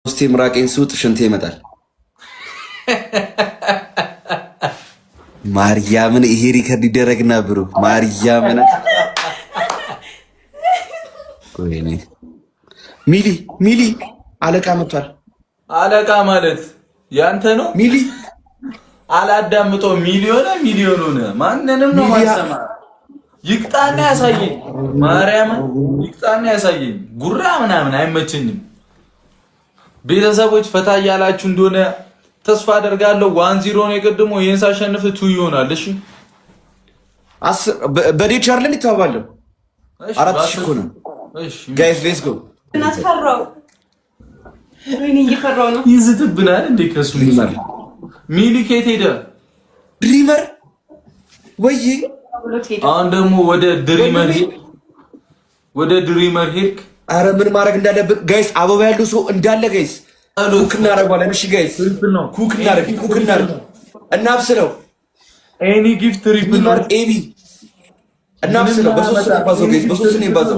ሶስቴ ምራቄን ስውጥ ሽንቴ ይመጣል። ማርያምን ይሄ record ይደረግና ብሩ ማርያምን ወይኔ ሚሊ ሚሊ አለቃ መጥቷል። አለቃ ማለት ያንተ ነው ሚሊ። አላዳምጦ ሚሊዮን ሚሊዮን ሆነ። ማንንም ነው ማሰማ። ይቅጣና ያሳየኝ፣ ማርያምን ይቅጣና ያሳየኝ። ጉራ ምናምን አይመቸኝም። ቤተሰቦች ፈታ እያላችሁ እንደሆነ ተስፋ አደርጋለሁ። 1-0 ነው የቀድሞ። ይህን ሳሸንፍ 2 ይሆናል። እሺ በዴች አይደል ይተባባለሁ። 4000 እኮ ነው guys፣ let's go። እናስፈራው። ወይኔ እየፈራው ነው። ይዝትብናል እንዴ ከሱ ሚሊ ከየት ሄደ? ድሪመር ወይ አሁን ደግሞ ወደ ድሪመር ወደ ድሪመር ሄድክ። አረ ምን ማድረግ እንዳለብን guys፣ አበባ ያለው ሰው እንዳለ guys cook እናደርገዋለን። እሺ guys cook እናደርግ፣ cook እናደርግ፣ እናብስለው። Any gift triple ነው። ኤቢ እናብስለው። በሶስት ነው የሚባዛው guys፣ በሶስት ነው የሚባዛው።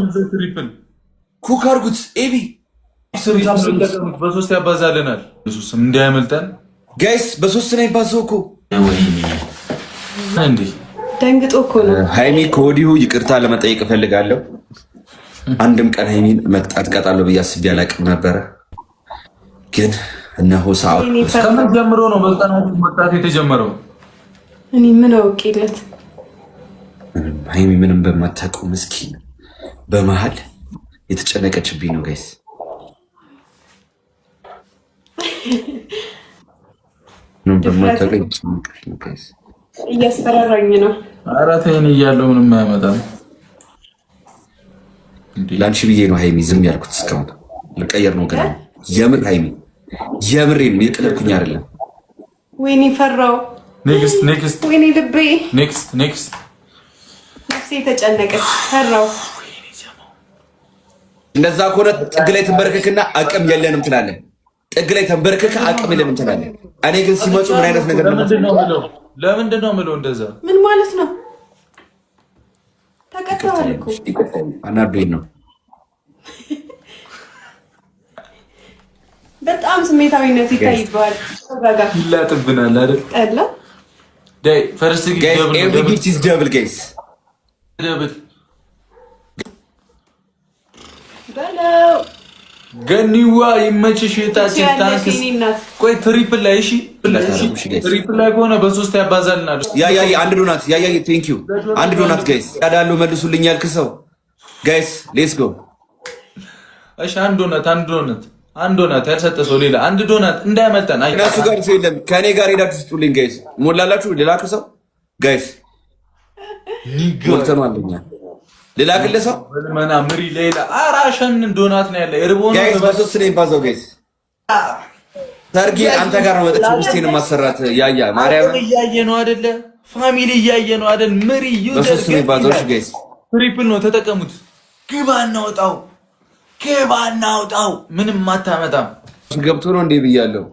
Cook አድርጉት። ኤቢ በሶስት ያባዛልናል። እንዳያመልጠን Guys፣ በሶስት ነው የሚባዛው እኮ። እንዴ ደንግጦ እኮ ነው። ሃይሚ ከወዲሁ ይቅርታ ለመጠየቅ እፈልጋለሁ። አንድም ቀን ሃይሚን መቅጣት ቀጣለሁ ብዬ አስቤ አላቅም ነበረ፣ ግን እነሆ ሰዓቱ። ከምን ጀምሮ ነው መቅጣት የተጀመረው? እኔ ምን አውቄለት። ሃይሚ ምንም በማታውቀው ምስኪን በመሀል የተጨነቀችብኝ ነው guys። ምንም በማታውቀው የተጨነቀች ነው guys። እያስፈራራኝ ነው። ኧረ ተይኝ እያለሁ ምንም አያመጣም። ለአንቺ ብዬ ነው ሃይሚ ዝም ያልኩት እስካሁን። ልቀየር ነው ገና። የምር ሃይሚ የምሬ ነው፣ የቀለድኩኝ አይደለም። ወይኔ ፈራው። Next, next። ወይኔ ልቤ። Next, next። ነፍሴ ተጨነቀች። ፈራው። እንደዛ ከሆነ ጥግ ላይ ተንበርክክና አቅም የለንም ትላለህ። ጥግ ላይ ተንበርክክ አቅም የለንም ትላለህ። እኔ ግን ሲመጡ ምን አይነት ነገር ነው? ለምንድን ነው የምለው እንደዛ? ምን ማለት ነው? ተቀጥተዋል እኮ። አናዶኝ ነው። በጣም ስሜታዊነት ይታይበዋል። ይላጥብናል አይደል? ጠላ ዳይ first Every gift is double, guys. Double. በለው። ገኒዋ ይመችሽ። ታችን thanks። ቆይ triple ላይ እሺ፣ triple ላይ ከሆነ በሶስት ያባዛልናል። Yeah, yeah, አንድ ዶናት። Yeah, yeah, thank you። አንድ donut guys። ያዳሉ መልሱልኝ ያልክ ሰው guys, let's go። እሺ አንድ ዶናት፣ አንድ ዶናት፣ አንድ ዶናት ያልሰጠ ሰው ሌላ አንድ ዶናት እንዳያመልጠን። አይ እነሱ ጋር ሰው የለም። ከእኔ ጋር ሄዳችሁ ስጡልኝ guys። ሞላላችሁ። ሌላ ሰው guys ሞልተናል እኛ። ሌላ ግለሰብ መና ምሪ ሌላ አራሸን ዶናት ነው ያለ እርቦ ነው። Guys፣ በሶስት ነው የሚባዛው guys። ሰርጌ አንተ ጋር ነው መጥቼ ሚስቴን ማሰራት። ያያ ማርያም እያየ ነው አይደለ? Family እያየ ነው አይደል? ምሪ user በሶስት ነው የሚባዛው። እሺ guys። Triple ነው ተጠቀሙት። ግባ እናውጣው፣ ግባ እናውጣው። ምንም አታመጣም። ገብቶ ነው እንዴ ብያለሁ።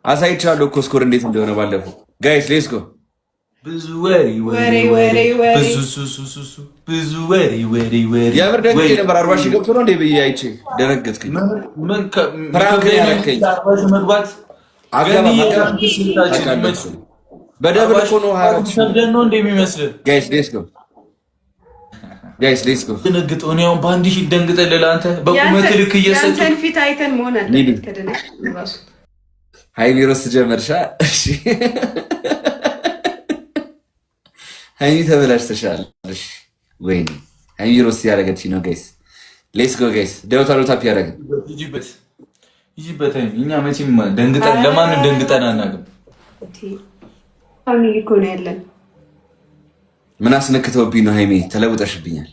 አሳይቻለሁ እኮ score እንዴት እንደሆነ ባለፈው። Guys, let's go። ብዙ ወሬ ወሬ ወሬ ወሬ። ብዙ ሱ ሱ ሱ ብዙ ወሬ ወሬ ወሬ። የምር ደንግጬ ነበር። 40,000 ገብቶ ነው እንዴ ብዬ አይቼ ደነገጥኩኝ። ምን Prank ያረከኝ። መግባት አገባ በ double እኮ ነው 24,000። ሰብደን ነው እንደሚመስልህ። Guys, let's go, guys, let's go። ደነግጦ እኔ አሁን በ1,000 ደንግጠህ ለአንተ በቁመት ልክ እየሰጡ ያንተን ፊት አይተን መሆን አለበት ከደነገጥን እራሱ። ሃይሚ roast ጀመርሻ? እሺ ሃይሚ ተበላሽተሻል። ወይኔ ሃይሚ roast ያደረገች ነው guys። Let's go, guys። ደውታ tap ያደረገ ሂጂበት ሂጂበት። ሃይሚ እኛ መቼም ደንግጠን ለማንም ደንግጠን አናውቅም። Family እኮ ነው ያለን። ምን አስነክተውብኝ ነው ሃይሚ? ተለውጠሽብኛል።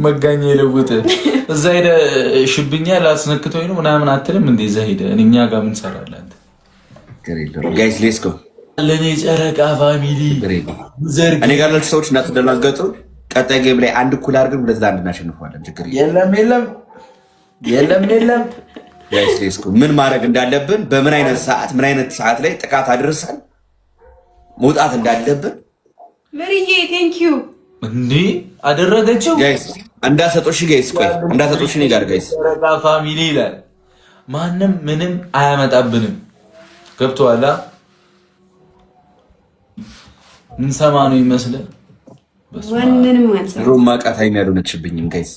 መጋኛ የለውጥ እዛ ሄደ ሽብኛ ላስነክተውኝ ነው ምናምን አትልም እንዴ? እዛ ሄደ እኛ ጋር ምን ሰራለህ አንተ? Guys, let's go። ለእኔ ጨረቃ family እኔ ጋር ያላችሁ ሰዎች እንዳትደናገጡ። ቀጣይ game ላይ አንድ እኩል አድርገን 2-1 እናሸንፈዋለን። ችግር የለም የለም የለም የለም። Guys, let's go። ምን ማድረግ እንዳለብን፣ በምን አይነት ሰዓት ምን አይነት ሰዓት ላይ ጥቃት አድርሰን መውጣት እንዳለብን ምርዬ thank you። እንዴ አደረገችው። Guys. እንዳሰጦ እሺ guys፣ ቆይ እንዳሰጦ እሺ እኔ ጋር guys ጨረቃ family ይላል። ማንም ምንም አያመጣብንም። ገብቶሃል? ምን ሰማ ነው ይመስል ማንንም አንሰማ። ድሮ ማቃት ሀይሚ ያልሆነችብኝም guys።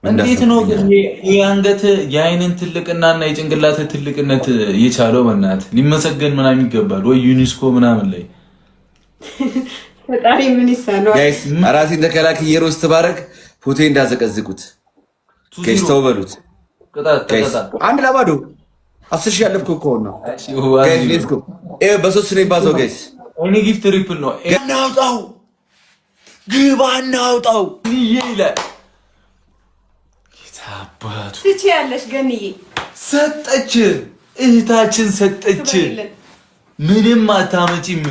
እንዴት ነው ግን የአንገት የአይንን ትልቅና እና የጭንቅላት ትልቅነት የቻለው? በእናትህ ሊመሰገን ምናምን ይገባል ወይ ዩኒስኮ ምናምን ላይ። ፈጣሪ ምን ይሳነዋል? Guys፣ ራሴን ተከላክዬ roast ባረግ ፎቶ እንዳዘቀዝቁት guys፣ ተው በሉት። ቅጣት። 1-0፣ 10,000 ያለፍኩ እኮ ነው guys። Let's go። በሶስት ነው የሚባዛው guys። Any gift triple ነው። እናውጣው፣ ግባ እናውጣው ይላል። አባቱ። ትችያለሽ ገንዬ። ሰጠች፣ እህታችን ሰጠች። ምንም አታመጪም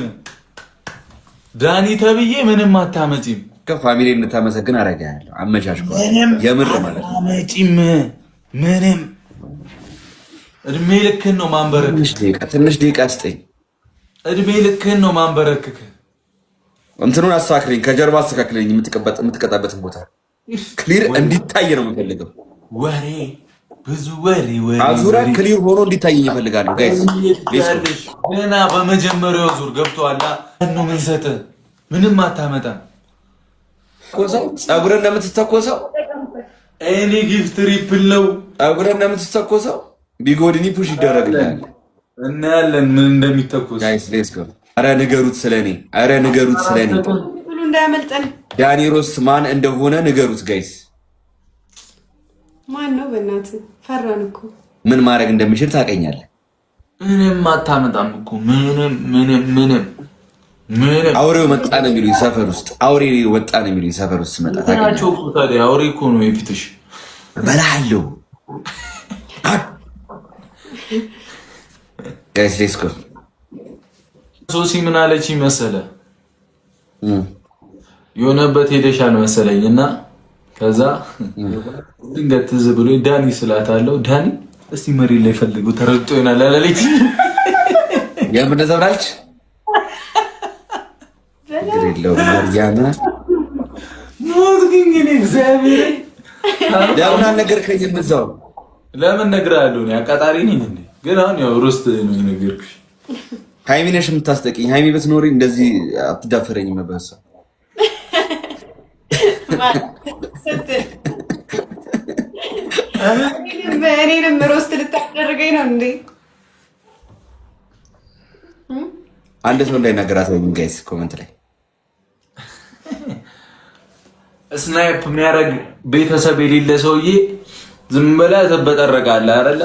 ዳኒ ተብዬ፣ ምንም አታመጪም። ከ family እንድታመሰግን አደርግሃለሁ። አመቻችኳል። የምር ማለት ነው። አታመጪም ምንም። እድሜ ልክህን ነው ማንበረክክ። ትንሽ ደቂቃ ስጠኝ። እድሜ ልክህን ነው ማንበረክክ። እንትኑን አስተካክለኝ፣ ከጀርባ አስተካክለኝ። የምትቀጣበትን ቦታ clear እንዲታይ ነው የምፈልገው። ወሬ ብዙ ወሬ ወሬ። አዙራ clear ሆኖ እንዲታየኝ እፈልጋለሁ። Guys። ገና በመጀመሪያው ዙር ገብቶሃል። ነው ምንሰጥህ ምንም አታመጣም። ፀጉርን እንደምትተኮሰው Any gift triple ነው። ፀጉርን እንደምትተኮሰው ቢጎድኒ push ይደረግልሃል። እናያለን ምን እንደሚተኮስ። Guys, let's go። አረ ንገሩት ስለኔ፣ አረ ንገሩት ስለኔ። ብሉ እንዳያመልጠን። ዳኒ roast ማን እንደሆነ ንገሩት guys። ማን ነው? በእናትህ ፈራን እኮ። ምን ማድረግ እንደምችል ታውቀኛለህ። ምንም አታመጣም እኮ፣ ምንም ምንም ምንም ምንም። አውሬው መጣ ነው የሚሉኝ ሰፈር ውስጥ። አውሬ ወጣ ነው የሚሉኝ ሰፈር ውስጥ ስመጣ። ናቸው እኮ ታዲያ፣ አውሬ እኮ ነው የፊትሽ። እበላለሁ። Guys, let's go። ሶሲ ምን አለች መሰለ? የሆነበት ሄደሻል መሰለኝ እና ከዛ ድንገት ትዝ ብሎ ዳኒ ስላታለው፣ ዳኒ እስቲ መሬት ላይ ፈልገው ተረግጦ ይሆናል አላለች። የምን እንደዛ ብላለች? ችግር የለውም ማርያም። ሞት ግን እኔ እግዚአብሔር። ለምን አልነገርከኝም? እዛው። ለምን እነግርሃለሁ? እኔ አቃጣሪ ነኝ እንዴ? ግን አሁን ያው roast ነው የነገርኩሽ። ሀይሚ ነሽ የምታስጠቂኝ። ሀይሚ ብትኖሪ እንደዚህ አትዳፈረኝም ነበር እሷ። ስትል እኔንም roast ልታደርገኝ ነው እንዴ? አንድ ሰው እንዳይናገራት ወይም guys comment ላይ። Snipe የሚያደርግ ቤተሰብ የሌለ ሰውዬ ዝም ብለህ ትበጠረቃለህ አይደለ?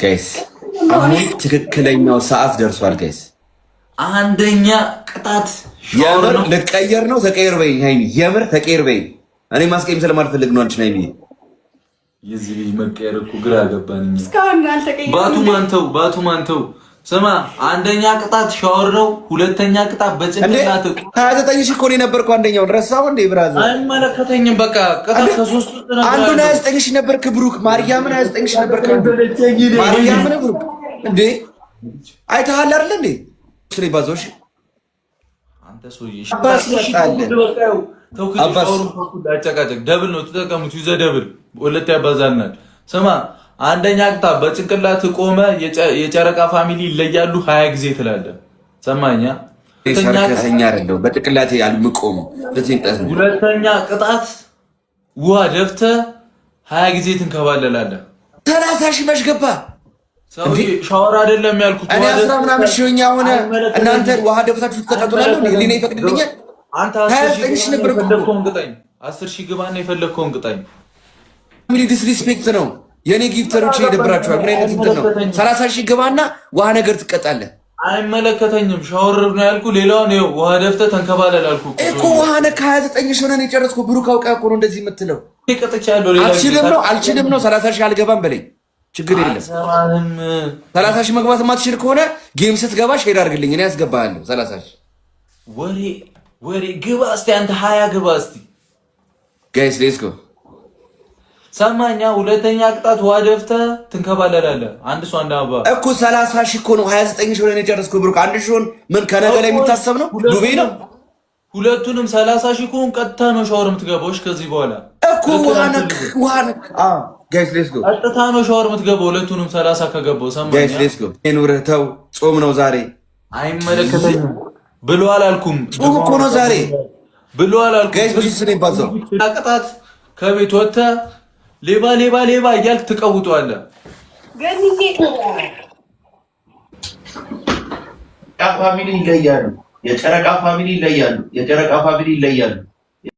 Guys፣ አሁን ትክክለኛው ሰዓት ደርሷል guys። አንደኛ ቅጣት። የምር ልቀየር ነው። ተቀየር በይኝ ሀይሚ፣ የምር ተቀየር በይኝ። እኔ ማስቀየም ስለማልፈልግ ነው አንቺን ሀይሚ። የዚህ ልጅ መቀየር እኮ ግራ ገባን። እስካሁን አልተቀየረም። ባቱ ማንተው ባቱ ማንተው። ስማ፣ አንደኛ ቅጣት ሻወር ነው። ሁለተኛ ቅጣት በጭንቅላት 29,000 እኮ ነው የነበርኩ። አንደኛውን ረሳሁ እንዴ brother? አይመለከተኝም። በቃ ቅጣት ከሶስቱ አንዱን 29,000 ነበርክ ብሩክ። ማርያምን 29,000 ነበርክ። ማርያምን ብሩክ እንዴ አይተሃል አይደል እንዴ? ስለ ባዞሽ አንተ ሰውዬ አባስ ይመጣል። አባስ። አጨቃጨቅ double ነው ተጠቀሙት። use the double ሁለት ያባዛልናል። ስማ፣ አንደኛ ቅጣት በጭንቅላት ቆመ የጨረቃ family ይለያሉ 20 ጊዜ ትላለህ። ሰማኛ? ሰርከሰኛ አይደለሁም። በጭንቅላቴ አልምቆመው። ሁለተኛ ቅጣት ነው። ሁለተኛ ቅጣት ውሃ ደፍተህ 20 ጊዜ ትንከባለላለህ። 30,000 መች ገባ? ሻወር አይደለም ያልኩት። እኔ አስራ ምናምን ሺህ ሆኜ አሁን እናንተ ውሃ ደፍታችሁ ትቀጡላለሁ። ህሊና ይፈቅድልኛል? አንተ 29,000 ነበር እኮ። የፈለግከውን ቅጣኝ። 10,000 ግባና የፈለግከውን ቅጣኝ። Family disrespect ነው። የእኔ gifter ኦች ይደብራቸዋል። ምን አይነት እንትን ነው? 30,000 ግባና ውሃ ነገር ትቀጣለህ። አይመለከተኝም። ሻወር ነው ያልኩህ። ሌላውን ይኸው ውሃ ደፍተህ ተንከባለል አልኩህ እኮ። ውሃ ነህ። 29,000 ሆነን የጨረስኩ ብሩክ አውቀህ እኮ ነው እንደዚህ የምትለው። ቀጥቻለሁ። ሌላ አልችልም ነው፣ አልችልም ነው። 30,000 አልገባም በለኝ። ችግር የለም። አልሰማህም። 30,000 መግባት የማትችል ከሆነ game ስትገባ share አድርግልኝ፣ እኔ አስገባሃለሁ። 30,000። ወሬ ወሬ። ግባ እስቲ አንተ 20 ግባ እስቲ። Guys, let's go። ሰማኛ። ሁለተኛ ቅጣት ውሃ ደፍተህ ትንከባለላለህ። አንድ ሰው አንድ አበባ። እኮ 30,000 እኮ ነው። 29,000 ሆነን የጨረስኩ ብሩክ። አንድ ሺህ ሆን ምን ከነገ ላይ የሚታሰብ ነው? ዱቤ ነው። ሁለቱንም 30,000 ከሆን ቀጥታ ነው ሻወር የምትገባው። እሺ ከዚህ በኋላ እኮ ውሃ ነክ፣ ውሃ ነክ። Guys, let's go። ቀጥታ ነው ሻወር የምትገባው። ሁለቱንም 30 ከገባው ሰማኝ። Guys, let's go። ኑርህ ተው፣ ጾም ነው ዛሬ። አይመለከተኝም ብሎ አላልኩም። ጾም እኮ ነው ዛሬ። ብሎ አላልኩም። Guys፣ በሶስት ነው የሚባዛው። ቅጣት ከቤት ወጥተህ ሌባ ሌባ ሌባ እያልክ ትቀውጠዋለህ። ገንዬ። Family ይለያሉ። የጨረቃ family ይለያሉ። የጨረቃ family ይለያሉ።